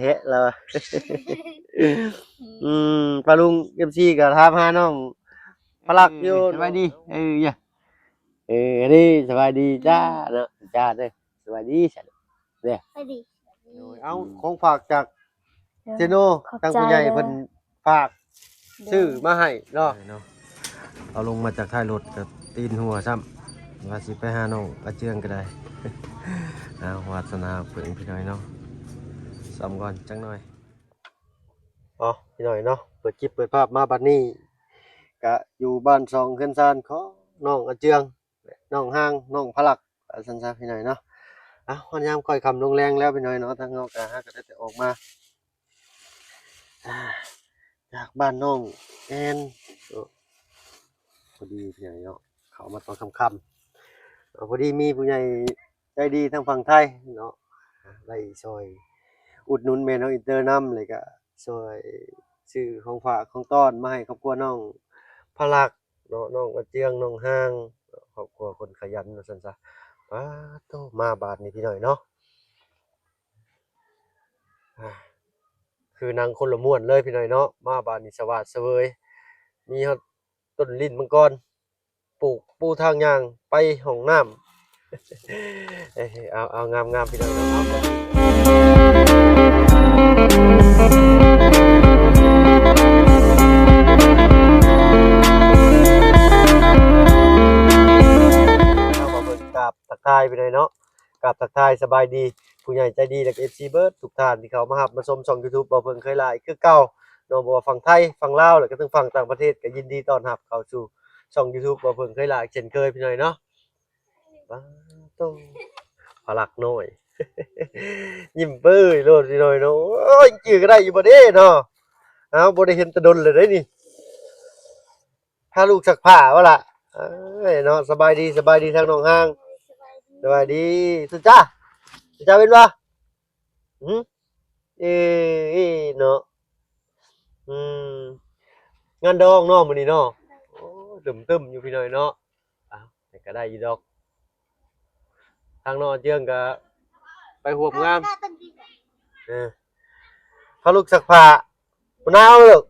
ແຮະລາວ ອືມ ປ້າລຸງ ເອັຟຊີ ກໍຖາມຫານ້ອງພະລັກຢູ່. ສະບາຍດີ. ເອີ ເອີ ອັນນີ້ສະບາຍດີຈ້າເນາະ ຈ້າເດີ. ສະບາຍດີຊັ້ນເດີ. ສະບາຍດີ. ໂດຍ ເອົາ ຂອງຝາກຈາກເຊໂນ ຂອບໃຈ ທາງຜູ້ໃຫຍ່ເພິ່ນ ເດີ ຝາກ ໂດຍ ຊື້ມາໃຫ້ເນາະ. ເນາະ ເອົາລົງມາຈາກທ້າຍລົດກໍຕີນຫົວຊ້ຳ ວ່າຊິໄປຫານ້ອງອາເຈືອງກໍໄດ້. ເອົາ ວາດສະໜາເພິ່ນ ພີ່ນ້ອງເນາະ ຊ້ອມກ່ອນຈັກໜ່ອຍ. ເອົາ ພີ່ນ້ອງເນາະ ເປີດຄລິບເປີດພາບມາບັດນີ້ ກະຢູ່ບ້ານຊ່ອງເຮືອນຊານຂອງນ້ອງອາເຈືອງ ນ້ອງຮ່າງ ນ້ອງພະລັກ ວ່າຊັ້ນຊະ ພີ່ນ້ອງເນາະ. ເອົາ ຮອດຍາມຄ່ອຍຄ່ຳລົງແລງແລ້ວ ພີ່ນ້ອງເນາະ ທາງເຮົາກໍຫາກໍໄດ້ແຕ່ອອກມາ ອ່າ ຈາກບ້ານນ້ອງແອນເນາະ. ພໍດີ ພີ່ນ້ອງເນາະ ເຂົ້າມາຕອນຄ່ຳໆ ເອົາ ພໍດີມີຜູ້ໃຫຍ່ໃຈດີທາງຝັ່ງໄທເນາະ ໄດ້ຊ່ອຍອຸດໜູນແມ່ນ້ອງອິນເຕີນຳ ແລ້ວກະຊ່ອຍຊື້ຂອງຝາກຂອງຕ້ອນມາໃຫ້ຄອບຄົວນ້ອງພະລັກ ເນາະ ນ້ອງອາເຈືອງ ນ້ອງຮ່າງ ຄອບຄົວຄົນຂະຫຍັນວ່າຊັ້ນຊະ. ປາດໂທ້ ມາບາດນີ້ ພີ່ນ້ອງເນາະ ອ່າ ຄືໜັງຄົນລະມ້ວນເລີຍ ພີ່ນ້ອງເນາະ ມາບາດນີ້ສະຫວາດສະເຫວີຍ ມີຮອດຕົ້ນລີ້ນມັງກອນ ປູກປູທາງຍ່າງໄປຫ້ອງນ້ຳ. ເອີ ເອົາ ເອົາ ງາມໆ ພີ່ນ້ອງເນາະ. ເອົາ ເອົາ ເອົາ ເອົາ ກາບທັກທາຍພີ່ນ້ອງເນາະ ກາບທັກທາຍສະບາຍດີຜູ້ໃຫຍ່ໃຈດີ ແລະກໍເອັຟຊີເບິດທຸກທ່ານທີ່ເຂົ້າມາຮັບມາຊົມຊ່ອງຢູທູບ ເບົາເຜິ້ງເຄີຍຫຼາຍຄືເກົ່າເນາະ ບໍ່ວ່າຝັ່ງໄທ ຝັ່ງລາວ ແລະກໍທັງຝັ່ງຕ່າງປະເທດ ກໍຍິນດີຕ້ອນຮັບເຂົ້າສູ່ຊ່ອງຢູທູບ ເບົາເຜິ້ງເຄີຍຫຼາຍເຊັ່ນເຄີຍ ພີ່ນ້ອງເນາະ. ປາດໂທ້ ພະລັກນ້ອຍ ຍິ້ມເປີຍໂລດ ພີ່ນ້ອງເນາະ. ໂອ້ຍ ຈື່ກັນໄດ້ຢູ່ບໍ່ເດ້ເນາະ? ເອົາ ບໍ່ໄດ້ເຫັນແຕ່ດົນແລ້ວເດ້ນີ້ ພາລູກຊັກຜ້າບໍ່ລະ? ເອີຍເນາະ ສະບາຍດີ ສະບາຍດີທາງນ້ອງຮ່າງ. ສະບາຍດີ ສະບາຍດີ. ສຸຈ້າ ສຸຈ້າເປັນບໍ່? ຫື? ເອີ ເນາະ ອືມ ງານດອງເນາະມື້ນີ້ເນາະ. ໂອ້ ຕຶມໆ ຢູ່ພີ່ນ້ອງເນາະ. ເອົາ ແຕ່ກໍໄດ້ຢູ່ດອກ ທາງນ້ອງອາເຈືອງກໍໄປຮ່ວມງານ. ເອີ ພາລູກຊັກຜ້າ ບໍ່ໜາວບໍ່ລູກ?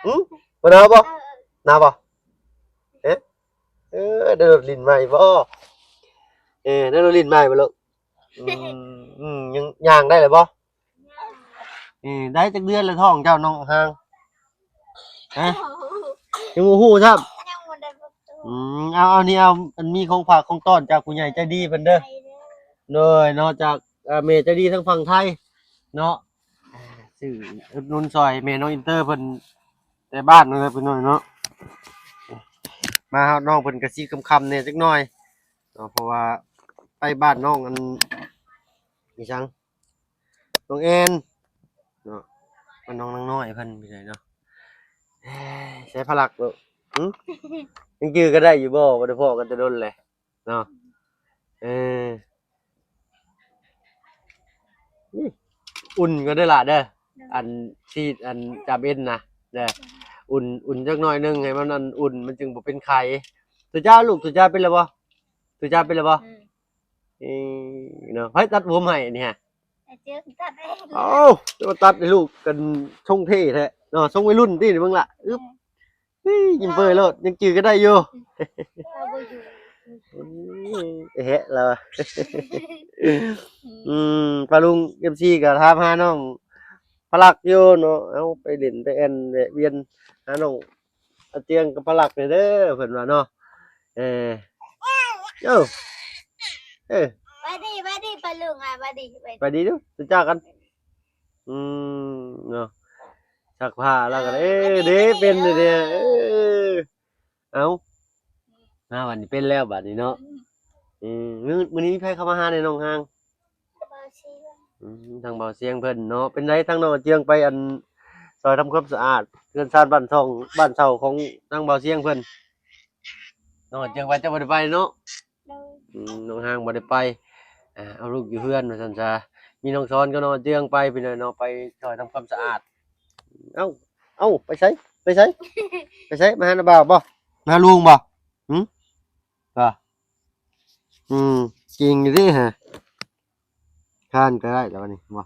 ຫຶ? ບໍ່ໜາວບໍ່? ໜາວບໍ່? ເອີ ເອີ ໄດ້ລົດຫຼິ້ນໃໝ່ບໍ່? ເອີ ໄດ້ລົດຫຼິ້ນໃໝ່ບໍ່ລູກ? ອືມ ອືມ ຍັງ ຍ່າງໄດ້ແລ້ວບໍ່? ເອີ ໄດ້ຈັກເດືອນແລ້ວທ້ອງເຈົ້າ ນ້ອງຮ່າງ? ຮະ? ຍັງບໍ່ຮູ້ຊ້ຳ. ຍັງບໍ່ໄດ້ບອກໂຕ. ອືມ ເອົາ ເອົາ ນີ້ ເອົາ ອັນ ມີຂອງຝາກຂອງຕ້ອນຈາກຜູ້ໃຫຍ່ໃຈດີເພິ່ນເດີ. ໂດຍ ເນາະ ຈາກ ເອີ ແມ່ໃຈດີທາງຝັ່ງໄທເນາະ ຊື້ອຸດໜູນຊ່ອຍແມ່ນ້ອງອິນເຕີເພິ່ນແຕ່ບ້ານນັ້ນແຫຼະ ພີ່ນ້ອງເນາະ. ມາຮອດນ້ອງເພິ່ນກໍຊິຄ່ຳໆ ແດ່ຈັກໜ້ອຍເນາະ ເພາະວ່າໄປບ້ານນ້ອງ ອັນ ອີຫຍັງ ນ້ອງແອນເນາະ ບ້ານນ້ອງນາງນ້ອຍເພິ່ນ ພີ່ນ້ອງເນາະ. ເອີຍ ໃສພະລັກລູກ? ຫຶ? ຍັງຈື່ກັນໄດ້ຢູ່ບໍ່? ບໍ່ໄດ້ພໍ້ກັນແຕ່ດົນແຫຼະເນາະ. ເອີ ອຸ່ນກ່ອນເດີຫຼ້າເດີ ໂດຍ ອັນ ສີດ ອັນ ຈຳເອັນນະເດີ ໂດຍ ອຸ່ນ ອຸ່ນຈັກໜ້ອຍໜຶ່ງໃຫ້ມັນ ອັນ ອຸ່ນ ມັນຈຶ່ງບໍ່ເປັນໄຂ້. ໂຕຈ້າລູກ ໂຕຈ້າເປັນແລ້ວບໍ່? ໂຕຈ້າເປັນແລ້ວບໍ່? ອືມ ເອີ ເນາະ ໃຜຕັດຜົມໃຫ້ນີ້ຮະ? ອາເຈືອງຕັດເອງ. ເອົ້າ ຈະມາຕັດໃຫ້ລູກກັນ ຊົງເທ່ແທ້ເນາະ ຊົງໄວລຸ້ນຕິ ເບິ່ງລະ ອຶບ ເອີ ຍິ້ມເປີຍໂລດ ຍັງຈື່ກັນໄດ້ຢູ່. ລາວບໍ່ຢູ່ ອືມ ແຮະລາວ ອືມ ປ້າລຸງ ເອັຟຊີ ກໍຖາມຫານ້ອງພະລັກຢູ່ເນາະ ເອົາ ໄປຫຼິ້ນໄປແອ່ນແວະວຽນຫານ້ອງອາເຈືອງກັບພະລັກແດ່ເດີ ເພິ່ນວ່າເນາະ. ເອີ ໂອ້ ເອີ ຫວັດດີ ຫວັດດີປ້າລຸງ ຫວັດດີ ຫວັດດີ ຫວັດດີດູ ຮູ້ຈັກກັນ. ອືມ ເນາະ ຊັກຜ້າແລ້ວກໍ ເອີ ເອີ ເດ້ ເປັນເດ້ ເອີ ເອີ ເອົ້າ ມາບັດນີ້ເປັນແລ້ວບັດນີ້ເນາະ. ອືມ ອືມ ມື້ ມື້ນີ້ມີໃຜເຂົ້າມາຫາແດ່ນ້ອງຮ່າງ? ບ່າວຊຽງ ອືມ ທາງບ່າວຊຽງເພິ່ນເນາະ. ເປັນໃດທາງນ້ອງອາເຈືອງໄປ ອັນ ຊ່ອຍທຳຄວາມສະອາດເຮືອນຊານບ້ານຊ່ອງ ບ້ານເຊົ່າຂອງທາງບ່າວຊຽງເພິ່ນ? ນ້ອງອາເຈືອງໄປ ເຈົ້າບໍ່ໄດ້ໄປເນາະ? ໂດຍ ອືມ ນ້ອງຮ່າງບໍ່ໄດ້ໄປ ອ່າ ເອົາລູກຢູ່ເຮືອນວ່າຊັ້ນຊະ. ມີນ້ອງສອນກັບນ້ອງອາເຈືອງໄປ ພີ່ນ້ອງເນາະ ໄປຊ່ອຍທຳຄວາມສະອາດ. ເອົ້າ ເອົ້າ ໄປໃສ? ໄປໃສ? ໄປໃສ? ມາຫານ້າບ່າວບໍ່? ມາຫາລຸງບໍ່? ຫຶ? ບໍ່? ອືມ ເກັ່ງຢູ່ເດ້ຫະ ຄານກໍໄດ້ແລ້ວບັດນີ້ບໍ່?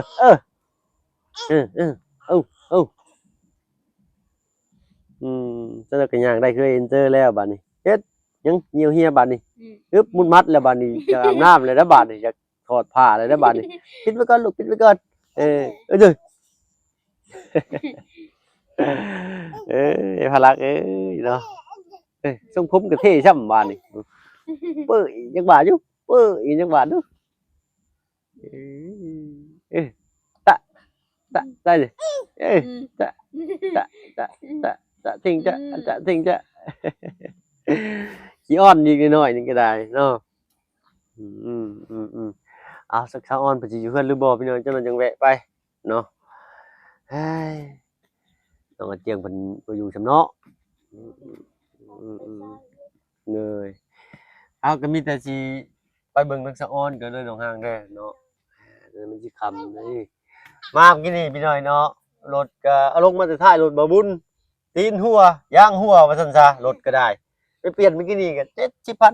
ເອີ ເອີ ເອີ ເອີ ເອີ ອືມ ຈັ່ງໃດກໍຍ່າງໄດ້ຄືເອັນເຕີແລ້ວບາດນີ້ ເຮັດຫຍັງ ຍ່ຽວເຮຍບາດນີ້ ອືມ ອຶບ ມຸດມັດແລ້ວບາດນີ້ ຢາກອາບນ້ຳແລ້ວເດີບາດນີ້ ຢາກຖອດຜ້າແລ້ວເດີບາດນີ້ ປິດໄວ້ກ່ອນລູກ ປິດໄວ້ກ່ອນ ເອີ ເອີ ເອີ ເອີ ພາລັກເອີຍເນາະ ເອີ ຊົງຜົມກໍເທ່ຊ້ຳບາດນີ້ ເປີ້ຍ ຍັງຫວານຢູ່ ເປີ້ຍ ຍັງຫວານຢູ່ ເອີ ເອີ ຕະ ຕະ ໄດ້ເລີຍ ເອີ ອືມ ຕະ ຕະ ຕະ ຕະ ຕະ ທິງ ຈະ ອືມ ຈະ ທິງ ຈະ ຂີ້ອ້ອນອີກໜ້ອຍໜຶ່ງກໍໄດ້ເນາະ ອືມ ອືມ ອືມ ອືມ ເອົາ ສັກສາວອ່ອນເພິ່ນຊິຢູ່ເຮືອນຫຼືບໍ່ ພີ່ນ້ອງ ຈັ່ງນັ້ນຈັ່ງແວະໄປເນາະ ເຮີ້ຍ ນ້ອງອາຈຽງເພິ່ນບໍ່ຢູ່ຊ້ຳເນາະ ອືມ ອືມ ອືມ ເອີຍ ເຮົາກໍມີແຕ່ຊິໄປເບິ່ງນາງສະອອນກໍເດີ ນ້ອງຮ່າງເດີເນາະ ເອີ ມັນຊິຄ່ຳເດ້ ມາມື້ກີ້ນີ້ພີ່ນ້ອງເນາະ ລົດກໍເອົາລົງມາແຕ່ທ້າຍລົດບ່າວບຸນ ຕີນຮົ່ວ ຢາງຮົ່ວວ່າຊັ້ນຊະ ລົດກໍໄດ້ ໄປປ່ຽນມື້ກີ້ນີ້ກໍເຈັດສິບພັນ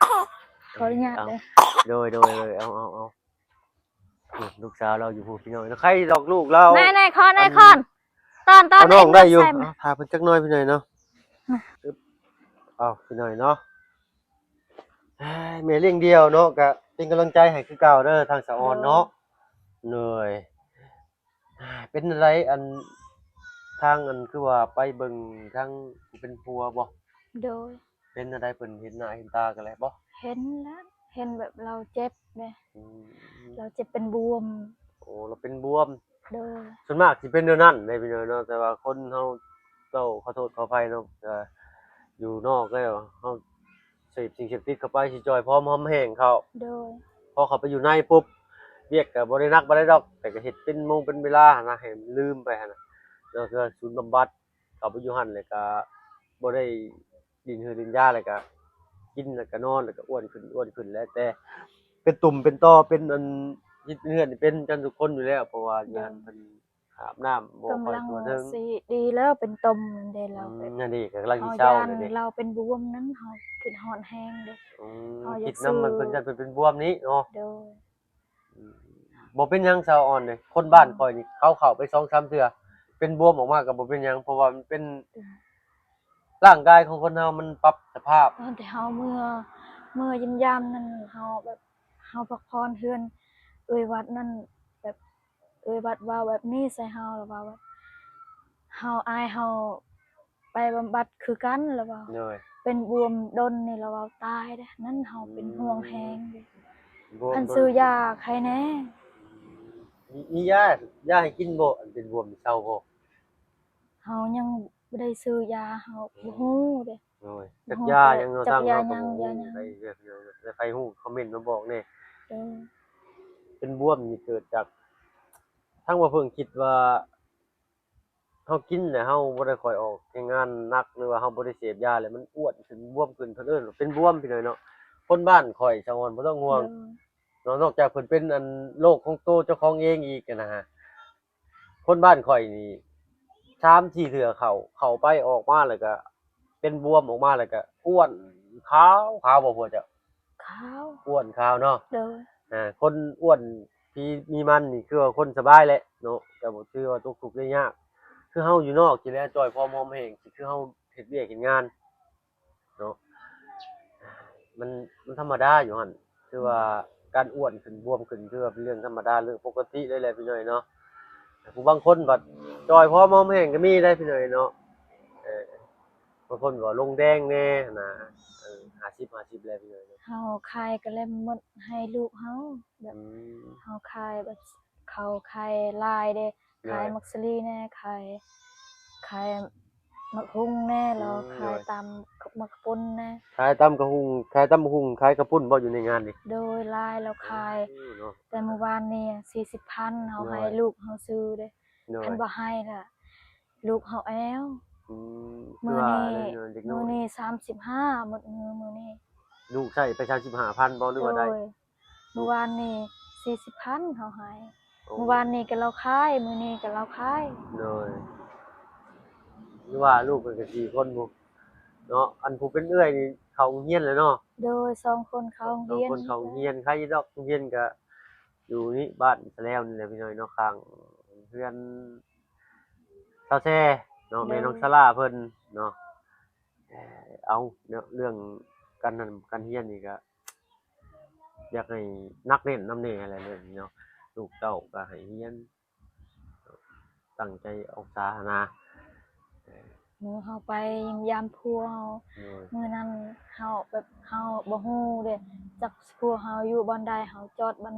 ຂໍອະນຸຍາດເດີ. ໂດຍ ໂດຍ ໂດຍ ເອົາ ເອົາ ເອົາ ລູກສາວລາວຢູ່ພຸ້ນ ພີ່ນ້ອງ ໃຜດອກລູກລາວ ນາຍ ນາຍຄອນ ນາຍຄອນ ຕອນ ຕອນ ເອົານ້ອງໄດ້ຢູ່ ອ່າ ຖ້າເພິ່ນຈັກໜ້ອຍ ພີ່ນ້ອງເນາະ. ອຶບ ເອົາ ພີ່ນ້ອງເນາະ ແມ່ລ້ຽງດຽວເນາະ ກະເປັນກຳລັງໃຈໃຫ້ຄືເກົ່າເດີ ທາງສາວອອນເນາະ. ໂດຍ ເປັນຈັ່ງໃດ ອັນ ທາງ ອັນ ຄືວ່າໄປເບິ່ງທາງຜູ້ເປັນຜົວບໍ່? ໂດຍ ເປັນແນວໃດ ເພິ່ນເຫັນໜ້າເຫັນຕາກັນແລ້ວບໍ່? ເຫັນແລ້ວ ເຫັນແບບລາວເຈັບເດ້ ອືມ ລາວເຈັບເປັນບວມ. ໂອ້ ລາວເປັນບວມ. ໂດຍ ສ່ວນມາກຊິເປັນແນວນັ້ນເດ້ພີ່ນ້ອງເນາະ ແຕ່ວ່າຄົນເຮົາ ເຈົ້າ ຂໍໂທດຂໍອະໄພເນາະ ເອີ ຢູ່ນອກແລ້ວເຮົາເສບສິ່ງເສບຕິດເຂົ້າໄປ ຊິຈ່ອຍຜອມຫອມແຫ້ງເຂົ້າ. ໂດຍ ພໍເຂົ້າໄປຢູ່ໃນປຸບ ວຽກກໍບໍ່ໄດ້ໜັກປານໃດດອກ ແຕ່ກໍເຮັດເປັນໂມງເປັນເວລາຫັ້ນນະ ໃຫ້ມັນລືມໄປຫັ້ນນະ ເນາະ ຄືສູນບຳບັດ ເຂົ້າໄປຢູ່ຫັ້ນແລ້ວກໍບໍ່ໄດ້ ດິນເຮືອດິນຢາ ແລ້ວກະກິນ ແລ້ວກະນອນ ແລ້ວກະອ້ວນຂຶ້ນ ອ້ວນຂຶ້ນ ແລ້ວແຕ່ເປັນຕຸ່ມເປັນຕໍ່ ເປັນອັນ ເຮັດເຮືອນນີ້ເປັນກັນທຸກຄົນຢູ່ແລ້ວ ເພາະວ່າຢູ່ຫັ້ນເພິ່ນອາບນ້ຳບໍ່ຄ່ອຍທົ່ວເຖິງ ກຳລັງຊິດີແລ້ວ ເປັນຕຸ່ມເດ້ລາວ ອືມ ແບບ ນັ້ນເດ້ ກຳລັງຊິເຊົາແລ້ວເດ້ ເຮົາຢ້ານລາວເປັນບວມນຳ ເຮົາຄິດຮອດແຮງເດ້ ອືມ ເຮົາຢາກ ຄິດນຳມັນ ເພິ່ນຢ້ານເພິ່ນເປັນບວມນີ້ເນາະ ໂດຍ. ອືມ ບໍ່ເປັນຫຍັງ ສາວອ່ອນເດ້ ຄົນບ້ານຂ້ອຍນີ້ ເຂົາເຂົ້າໄປສອງສາມເທື່ອ ເປັນບວມອອກມາກໍບໍ່ເປັນຫຍັງ ເພາະວ່າມັນເປັນ ອືມ ຮ່າງກາຍຂອງຄົນເຮົາມັນປັບສະພາບ ຕອນທີ່ເຮົາເມືອ ເມືອຢ້ຽມຢາມນັ້ນ ເຮົາແບບ ເຮົາພັກຜ່ອນເຮືອນເອື້ອຍວັດນັ້ນ ແບບ ເອື້ອຍວັດເວົ້າແບບນີ້ໃສ່ເຮົາ ລາວເວົ້າແບບ ເຮົາ ອ້າຍເຮົາ ໄປບຳບັດຄືກັນ ລາວເວົ້າ ໂດຍ ເປັນບວມດົນນີ້ ລາວເວົ້າຕາຍເດ້ ນັ້ນເຮົາເປັນ ອືມ ຫ່ວງແຮງເດ້ ບວມ ຄັນຊື້ຢາໄຄແດ່ ມີ ມີຢາ ຢາໃຫ້ກິນບໍ່ ອັນເປັນບວມນີ້ເຊົາບໍ່? ເຮົາຍັງບໍ່ໄດ້ຊື້ຢາ ເຮົາ ອືມ ບໍ່ຮູ້ເດ້ ໂດຍ ຈັກຢາຫຍັງເນາະ ທາງເຮົາກໍບໍ່ຮູ້ ໃຜຮູ້ຄອມເມັນມາບອກແດ່ ໂດຍ ເປັນບວມນີ້ເກີດຈາກ ທາງບໍ່ເພິ່ງຄິດວ່າ ເຮົາກິນແລ້ວເຮົາບໍ່ໄດ້ຄ່ອຍອອກແຮງງານໜັກ ຫຼືວ່າເຮົາບໍ່ໄດ້ເສບຢາແລ້ວມັນອ້ວນຂຶ້ນບວມຂຶ້ນ ເພິ່ນເອີ້ນວ່າເປັນບວມພີ່ນ້ອງເນາະ ຄົນບ້ານຂ້ອຍສາວອ່ອນບໍ່ຕ້ອງຫ່ວງ ໂດຍ ເນາະ ນອກຈາກເພິ່ນເປັນອັນໂລກຂອງໂຕເຈົ້າຂອງເອງອີກຫັ້ນນະ ຄົນບ້ານຂ້ອຍນີ້ສາມສີ່ເທື່ອເຂົ້າ ເຂົ້າໄປອອກມາແລ້ວກະເປັນບວມອອກມາແລ້ວກະອ້ວນຂາວ ຂາວບໍ່ພວກເຈົ້າ? ຂາວ ອ້ວນຂາວເນາະ ໂດຍ ອ່າ ຄົນອ້ວນ ຜີມີມັນນີ້ຄືວ່າຄົນສະບາຍແຫຼະເນາະ ແຕ່ບໍ່ຖືວ່າຕົກທຸກໄດ້ຍາກ ຄືເຮົາຢູ່ນອກຊີ້ແຫຼະ ຈ່ອຍຜອມຫອມແຫ້ງ ຄືເຮົາເຮັດວຽກເຮັດງານເນາະ ມັນ ມັນທຳມະດາຢູ່ຫັ້ນ ຄືວ່າການອ້ວນຂຶ້ນບວມຂຶ້ນ ຖືວ່າເປັນເລື່ອງທຳມະດາ ເລື່ອງປົກກະຕິເລີຍແຫຼະພີ່ນ້ອງເນາະ ຜູ້ບາງຄົນບັດຈ່ອຍຜອມຫອມແຫ້ງກໍມີໄດ໋ພີ່ນ້ອງເນາະ ເອີ ບາງຄົນກໍລົງແດງແດ່ຫັ້ນນະ ເອີ ຫ້າສິບ ຫ້າສິບແລ້ວພີ່ນ້ອງເນາະ ເຮົາຂາຍກະແລັມໝົດໃຫ້ລູກເຮົາ ແບບ ອືມ ເຮົາຂາຍແບບ ເຂົາຂາຍຫຼາຍເດ້ ໂດຍ ຂາຍໝາກສາລີແດ່ ຂາຍ ຂາຍໝາກຫຸ່ງແດ່ ແລ້ວ ອືມ ຂາຍ ໂດຍ ຕຳໝາກກະປຸ້ນແດ່ ຂາຍຕຳກະຫຸ່ງ ຂາຍຕຳບັກຫຸ່ງ ຂາຍກະປຸ້ນບໍ່ ຢູ່ໃນງານນີ້? ໂດຍ ຫຼາຍ ລາວຂາຍ ໂອ້ ເນາະ ແຕ່ມື້ວານນີ້ສີ່ສິບພັນ ເຮົາໃຫ້ ໂດຍ ລູກເຮົາຊື້ເດ້ ໂດຍ ຄັນບໍ່ໃຫ້ລະ ລູກເຮົາແອວ ອືມ ມື້ນີ້ ຄືວ່າເດ້ເນາະ ເດັກນ້ອຍ ມື້ນີ້ສາມສິບຫ້າ ໝົດມື້ມື້ນີ້ ລູກໃຊ້ໄປສາມສິບຫ້າພັນບໍ່ ຫຼືວ່າໄດ້? ໂດຍ ມື້ວານນີ້ສີ່ສິບພັນເຮົາໃຫ້ ໂອ້ ມື້ວານນີ້ກໍລາວຂາຍ ມື້ນີ້ກໍລາວຂາຍ ໂດຍ ຫຼືວ່າລູກເພິ່ນກໍສີ່ຄົນພຸ້ນເນາະ ອັນຜູ້ເປັນເອື້ອຍນີ້ເຂົ້າໂຮງຮຽນແລ້ວເນາະ? ໂດຍ ສອງຄົນເຂົ້າໂຮງຮຽນ ສອງຄົນເຂົ້າໂຮງຮຽນ ໃຄຢູ່ດອກ ໂຮງຮຽນກໍຢູ່ນີ້ ບ້ານສະແລວນີ້ແຫຼະພີ່ນ້ອງເນາະ ຂ້າງເຮືອນ ຊາວແຊເນາະ ໂດຍ ແມ່ນ້ອງສາລາເພິ່ນເນາະ ເອົາເນາະ ເລື່ອງການນັ້ນການຮຽນນີ້ກະຢາກໃຫ້ໜັກແໜ້ນນຳແດ່ແຫຼະເລື່ອງນີ້ເນາະ ລູກເຕົ້າກະໃຫ້ຮຽນ ຕັ້ງໃຈອອກສາຫັ້ນນະ ມື້ເຮົາໄປຢ້ຽມຍາມຜົວເຮົາ ໂດຍ ມື້ນັ້ນເຮົາແບບ ເຮົາບໍ່ຮູ້ເດ້ ຈັກຜົວເຮົາຢູ່ບ່ອນໃດ ເຮົາຈອດບ່ອນ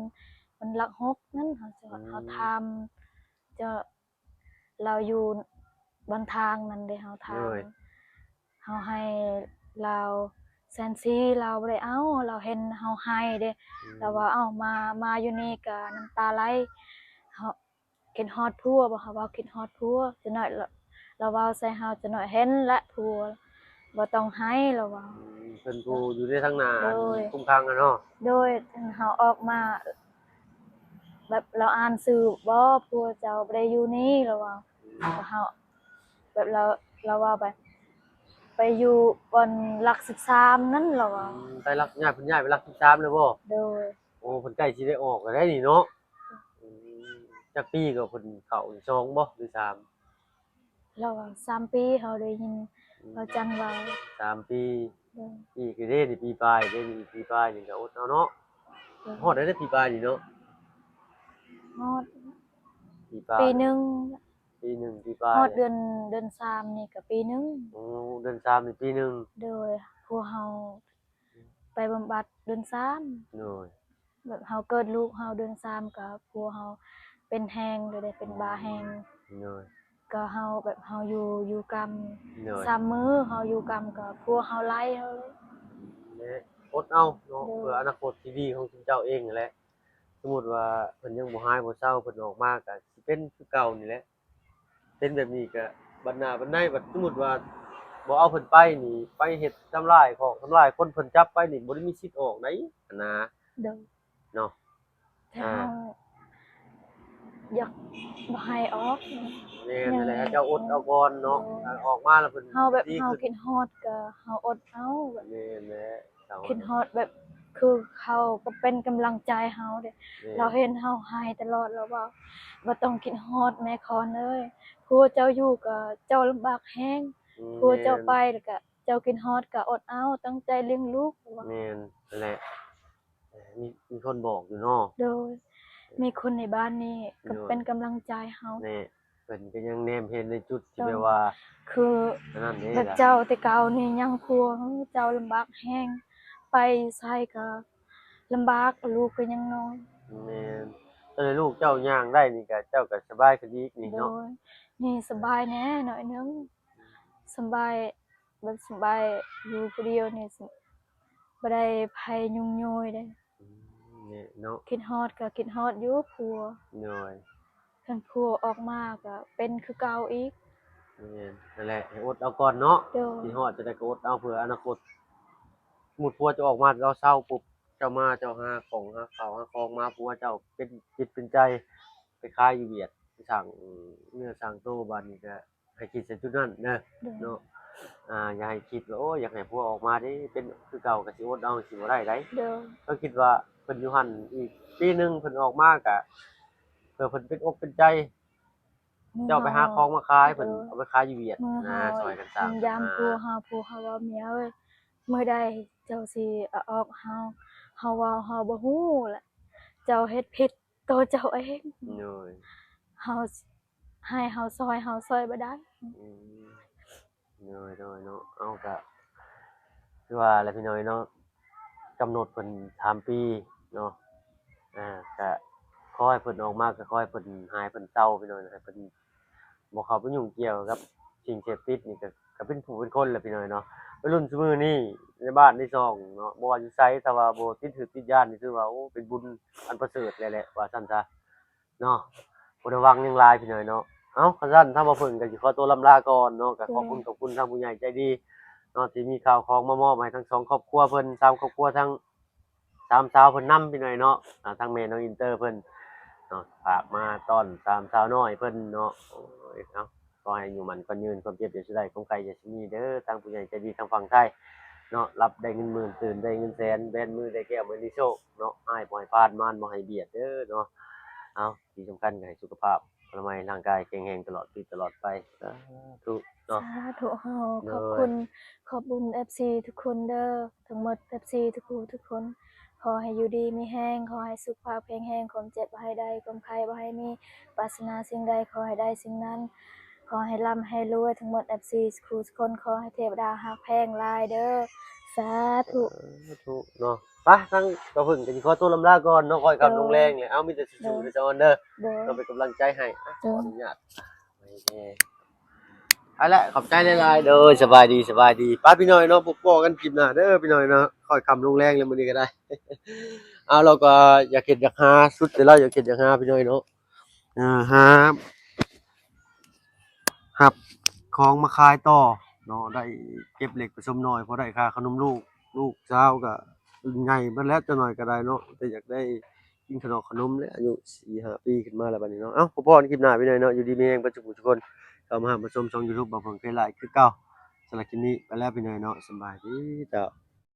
ບ່ອນຫຼັກຫົກນັ້ນ ເຮົາຈອດ ອືມ ເຮົາຖາມ ເຈົ້າ ລາວຢູ່ບ້ານທາງນັ້ນເດ້ ເຮົາຖາມ ໂດຍ ເຮົາໃຫ້ລາວແສນສີ່ ລາວບໍ່ໄດ້ເອົາ ລາວເຫັນເຮົາໄຫ້ເດ້ ອືມ ລາວວ່າ ເອົ້າ ມາ ມາຢູ່ນີ້ກະນ້ຳຕາໄຫຼ ເຮົາຄິດຮອດຜົວ ເຮົາເວົ້າຄິດຮອດຜົວ ຈັກໜ້ອຍລາວ ລາວເວົ້າໃສ່ເຮົາ ຈັກໜ້ອຍເຫັນແຫຼະຜົວ ບໍ່ຕ້ອງໄຫ້ ລາວເວົ້າ ອືມ ເພິ່ນຜູ້ຢູ່ໃນທາງໜ້າ ໂດຍ ຄຸ້ມຄັງຫັ້ນເນາະ ໂດຍ ເຮົາອອກມາ ແບບລາວອ່ານຊື່ບໍ່ ຜົວເຈົ້າບໍ່ໄດ້ຢູ່ນີ້ ລາວວ່າ ເຮົາ ແບບລາວ ລາວວ່າໄປ ໄປຢູ່ບ່ອນຫຼັກສິບສາມນັ້ນ ລາວວ່າ ອືມ ໄປຫຼັກ ຍ້າຍ ເພິ່ນຍ້າຍໄປຫຼັກສິບສາມແລ້ວບໍ່? ໂດຍ ໂອ້ ເພິ່ນໃກ້ຊິໄດ້ອອກແລ້ວເດນີ້ເນາະ ອືມ ຈັກປີກໍເພິ່ນເຂົ້າ ສອງບໍ່ ຫຼື ສາມ? ລາວວ່າສາມປີ ເຮົາໄດ້ຍິນ ອືມ ເວົ້າຈັນເວົ້າ ສາມປີ ໂດຍ ອີກເດ້ນີ້ ປີປາຍເດ້ນີ້ ປີປາຍນີ້ກໍອົດເອົາເນາະ ໂດຍ ຮອດໄດ້ປີປາຍນີ້ເນາະ ຮອດ ປີປາຍ ປີໜຶ່ງ ປີໜຶ່ງ ປີປາຍ ຮອດເດືອນ ເດືອນສາມນີ້ກໍປີໜຶ່ງ ໂອ້ ເດືອນສາມນີ້ປີໜຶ່ງ ໂດຍ ຜົວເຮົາໄປບຳບັດເດືອນສາມ ໂດຍ ແບບເຮົາເກີດລູກເຮົາເດືອນສາມ ກໍຜົວເຮົາເປັນແຮງ ໂດຍໄດ້ເປັນບ້າແຮງ ໂດຍ ກໍເຮົາແບບເຮົາຢູ່ ຢູ່ກຳ ໂດຍ ສາມມື້ເຮົາຢູ່ກຳ ກໍຜົວເຮົາໄລ່ເຮົາເລີຍ ແລະ ອົດເອົາເນາະ ໂດຍ ເພື່ອອະນາຄົດທີ່ດີຂອງຊຸມເຈົ້າເອງຫັ້ນແຫຼະ ສົມມຸດວ່າເພິ່ນຍັງບໍ່ຫາຍບໍ່ເຊົາ ເພິ່ນອອກມາກໍຊິເປັນຄືເກົ່ານີ້ແຫຼະ ເປັນແບບນີ້ກໍບັດໜ້າບັດໃນ ບັດສົມມຸດວ່າບໍ່ເອົາເພິ່ນໄປນີ້ ໄປເຮັດທຳລາຍຂອງທຳລາຍຄົນ ເພິ່ນຈັບໄປນີ້ບໍ່ໄດ້ມີສິດອອກໃດຫັ້ນນະ ໂດຍ ເນາະ ແຕ່ ອ່າ ເຮົາຢາກບໍ່ໃຫ້ອອກ ແມ່ນຫັ້ນແຫຼະ ເຈົ້າອົດເອົາກ່ອນເນາະ ໂດຍ ອອກມາແລ້ວເພິ່ນ ເຮົາແບບ ດີຂຶ້ນ ເຮົາຄິດຮອດກໍເຮົາອົດເອົາ ແມ່ນແຫຼະ ເຮົາຄິດຮອດແບບ ຄືເຂົາກໍເປັນກຳລັງໃຈເຮົາເດ້ ແມ່ນ ລາວເຫັນເຮົາໄຫ້ຕະຫຼອດ ລາວເວົ້າ ບໍ່ຕ້ອງຄິດຮອດແມ່ຄອນເອີຍ ຜົວເຈົ້າຢູ່ກໍເຈົ້າລຳບາກແຮງ ອືມ ຜົວເຈົ້າ ແມ່ນ ໄປແລ້ວກໍເຈົ້າຄິດຮອດກໍອົດເອົາ ຕັ້ງໃຈລ້ຽງລູກ ລາວວ່າ ແມ່ນ ຫັ້ນແຫຼະ ມີ ມີຄົນບອກຢູ່ເນາະ ໂດຍ ມີຄົນໃນບ້ານນີ້ກໍ ໂດຍ ເປັນກຳລັງໃຈເຮົາ ແນ່ ເພິ່ນກໍຍັງແນມເຫັນໃນຈຸດທີ່ແບບວ່າ ຄືອັນນັ້ນເດ້ ແບບເຈົ້າແຕ່ເກົ່ານີ້ຍັງຜົວເຈົ້າລຳບາກແຮງ ໄປໃສກໍລຳບາກ ລູກກໍຍັງນ້ອຍ ແມ່ນ ຕອນນີ້ລູກເຈົ້າຍ່າງໄດ້ນີ້ກໍ ເຈົ້າກໍສະບາຍຂຶ້ນອີກນີ້ເນາະ ໂດຍ ນີ້ສະບາຍແດ່ໜ້ອຍໜຶ່ງ ສະບາຍ ແບບສະບາຍ ຢູ່ຜູ້ດຽວນີ້ ບໍ່ໄດ້ໃຜຍຸ້ງໂຍຍເດ້ ອືມ ນີ້ເນາະ ຄິດຮອດກໍຄິດຮອດຢູ່ຜົວ ໂດຍ ຄັນຜົວອອກມາກໍເປັນຄືເກົ່າອີກ ແມ່ນ ຫັ້ນແຫຼະ ໃຫ້ອົດເອົາກ່ອນເນາະ ໂດຍ ຄິດຮອດຈັ່ງໃດກໍອົດເອົາ ເພື່ອອະນາຄົດ ສົມມຸດຜົວເຈົ້າອອກມາ ເຈົ້າເຊົາປຸບ ເຈົ້າມາ ເຈົ້າຫາຂອງຫາເຂົ້າຫາຂອງມາ ຜົວເຈົ້າເປັນຈິດເປັນໃຈ ໄປຂາຍຢູ່ຫວຽດ ໄປສ້າງເນື້ອສ້າງໂຕ ບາດນີ້ກໍ ໃຫ້ຄິດໃສ່ຈຸດນັ້ນເດີ ໂດຍ ເນາະ ອ່າ ຢ່າໃຫ້ຄິດວ່າ ໂອ້ຍ ຢາກໃຫ້ຜົວອອກມາເດ້ ເປັນຄືເກົ່າກໍຊິອົດເອົາ ຊິບໍ່ໄດ້ໃດ ໂດຍ ກໍຄິດວ່າເພິ່ນຢູ່ຫັ້ນອີກປີໜຶ່ງ ເພິ່ນອອກມາກໍ ເພື່ອເພິ່ນເປັນອົກເປັນໃຈ ເຈົ້າໄປຫາຂອງມາຂາຍ ເພິ່ນ ໂດຍ ເອົາໄປຂາຍຢູ່ຫວຽດ ມື້ເຮົາ ນະ ຊ່ອຍກັນສ້າງ ຢາມຜົວເຮົາ ຜົວເຮົາເວົ້າ ເມຍເອີຍ ມື້ໃດເຈົ້າຊິເອົາອອກເຮົາ ເຮົາເວົ້າ ເຮົາບໍ່ຮູ້ລະ ເຈົ້າເຮັດຜິດ ໂຕເຈົ້າເອງ ໂດຍ ເຮົາ ໃຫ້ເຮົາຊ່ອຍ ເຮົາຊ່ອຍບໍ່ໄດ້ ອືມ ໂດຍ ໂດຍເນາະ ເອົາ ກະຄືວ່າແຫຼະພີ່ນ້ອງເນາະ ກຳນົດເພິ່ນສາມປີເນາະ ອ່າ ກະຂໍໃຫ້ເພິ່ນອອກມາ ກະຂໍໃຫ້ເພິ່ນຫາຍເພິ່ນເຊົາພີ່ນ້ອງ ໃຫ້ເພິ່ນບໍ່ເຂົ້າໄປຫຍຸ້ງກ່ຽວກັບສິ່ງເສບຕິດນີ້ ກະ ກະເປັນຜູ້ເປັນຄົນແຫຼະພີ່ນ້ອງເນາະ ໄວລຸ້ນຊຸມື້ນີ້ໃນບ້ານໃນຊ່ອງເນາະ ບໍ່ວ່າຢູ່ໃສ ຖ້າວ່າບໍ່ຕິດຫືດຕິດຢານີ້ ຖືວ່າ ໂອ້ ເປັນບຸນອັນປະເສີດແຫຼະ ວ່າຊັ້ນຊະ. ເນາະ ບໍ່ໄດ້ຫວັງຫຍັງຫຼາຍພີ່ນ້ອງເນາະ ເອົ້າ ຄັນຊັ້ນທາງບ່າວເຜິ້ງກໍຊິຂໍຕົວລ່ຳລາກ່ອນເນາະ ກໍຂອບຄຸນ ໂດຍ ຂອບຄຸນທາງຜູ້ໃຫຍ່ໃຈດີເນາະ ທີ່ມີຂ່າວຂອງມາມອບໃຫ້ທັງສອງຄອບຄົວເພິ່ນ ສາມຄອບຄົວ ທັງສາມສາວເພິ່ນນຳພີ່ນ້ອງເນາະ ອ່າ ທັງແມ່ນ້ອງອິນເຕີເພິ່ນເນາະ ຝາກມາຕ້ອນສາມສາວນ້ອຍເພິ່ນເນາະ ໂອ້ຍ ເອົ້າ ຂໍໃຫ້ອາຍຸໝັ້ນຂວັນຍືນ ຄວາມເຈັບຢ່າຊິໄດ້ ຄວາມໄຂ້ຢ່າຊິມີເດີ້ ທາງຜູ້ໃຫຍ່ໃຈດີທາງຝັ່ງໄທເນາະ ຫຼັບໄດ້ເງິນໝື່ນ ຕື່ນໄດ້ເງິນແສນ ແບນມືໄດ້ແກ້ວ ແມ່ນມີໂຊກເນາະ ອ້າຍບໍ່ໃຫ້ພານ ມານບໍ່ໃຫ້ບຽດເດີ້ເນາະ ເອົ້າ ທີ່ສຳຄັນກໍໃຫ້ສຸຂະພາບອະນາໄມຮ່າງກາຍແຂງແຮງຕະຫຼອດປີຕະຫຼອດໄປ ສາທຸເນາະ ສາທຸເຮົາ ໂດຍ ຂອບຄຸນ ຂອບບຸນເອັຟຊີທຸກຄົນເດີ້ ທັງໝົດເອັຟຊີທຸກຜູ້ທຸກຄົນ ຂໍໃຫ້ຢູ່ດີມີແຮງ ຂໍໃຫ້ສຸຂະພາບແຂງແຮງ ຄວາມເຈັບບໍ່ໃຫ້ໄດ້ ຄວາມໄຂ້ບໍ່ໃຫ້ມີ ປາດຖະໜາສິ່ງໃດຂໍໃຫ້ໄດ້ສິ່ງນັ້ນ ຂໍໃຫ້ລ່ຳໃຫ້ລວຍ ທັງໝົດເອັຟຊີທຸກຄົນ ຂໍໃຫ້ເທວະດາຮັກແພງຫຼາຍເດີ້ ສາທຸ ສາທຸເນາະ ໄປ ທາງບ່າວເຜິ້ງກໍຊິຂໍຕົວລ່ຳລາກ່ອນເນາະ ຄ່ອຍຄ່ຳລົງແລງແລ້ວ ເອົາ ມີແຕ່ສູ້ໆເດີ້ ສາວອອນເດີ້ ໂດຍ ເຮົາເປັນກຳລັງໃຈໃຫ້ ອ່ະ ໂດຍ ຂໍອະນຸຍາດ ໄປແດ່ ເອົາລະ ຂອບໃຈຫຼາຍໆ ໂດຍ ສະບາຍດີ ສະບາຍດີ ໄປພີ່ນ້ອງເນາະ ພົບພໍ້ກັນຄລິບໜ້າເດີ້ພີ່ນ້ອງເນາະ ຄ່ອຍຄ່ຳລົງແລງແລ້ວມື້ນີ້ກໍໄດ້ ເອົາ ລາວກໍຢາກເຮັດຢາກຫາ ສຸດແຕ່ລາວຢາກເຮັດຢາກຫາພີ່ນ້ອງເນາະ ອ່າ ຫາ ຮັບຂອງມາຂາຍຕໍ່ເນາະ ໄດ້ເກັບເລັກປະສົມນ້ອຍ ພໍໄດ້ຄ່າຂະໜົມລູກ ລູກສາວກໍໃຫຍ່ເບິດແລ້ວ ຈັກໜ້ອຍກໍໄດ້ເນາະ ແຕ່ຢາກໄດ້ ກິນຂະໜອກຂະໜົມແຫຼະ ອາຍຸສີ່ຫ້າປີຂຶ້ນມາແລ້ວບັດນີ້ເນາະ ເອົ້າ ພໍ້ກັນຄລິບໜ້າພີ່ນ້ອງເນາະ ຢູ່ດີມີແຮງເບິດສູ່ຜູ້ທຸກຄົນ ເຂົ້າມາຮັບມາຊົມຊ່ອງຢູທູບບ່າວເຜິ້ງເຄີຍຫຼາຍຄືເກົ່າ ສຳລັບຄລິບນີ້ໄປແລ້ວພີ່ນ້ອງເນາະ ສະບາຍດີເຈົ້າ.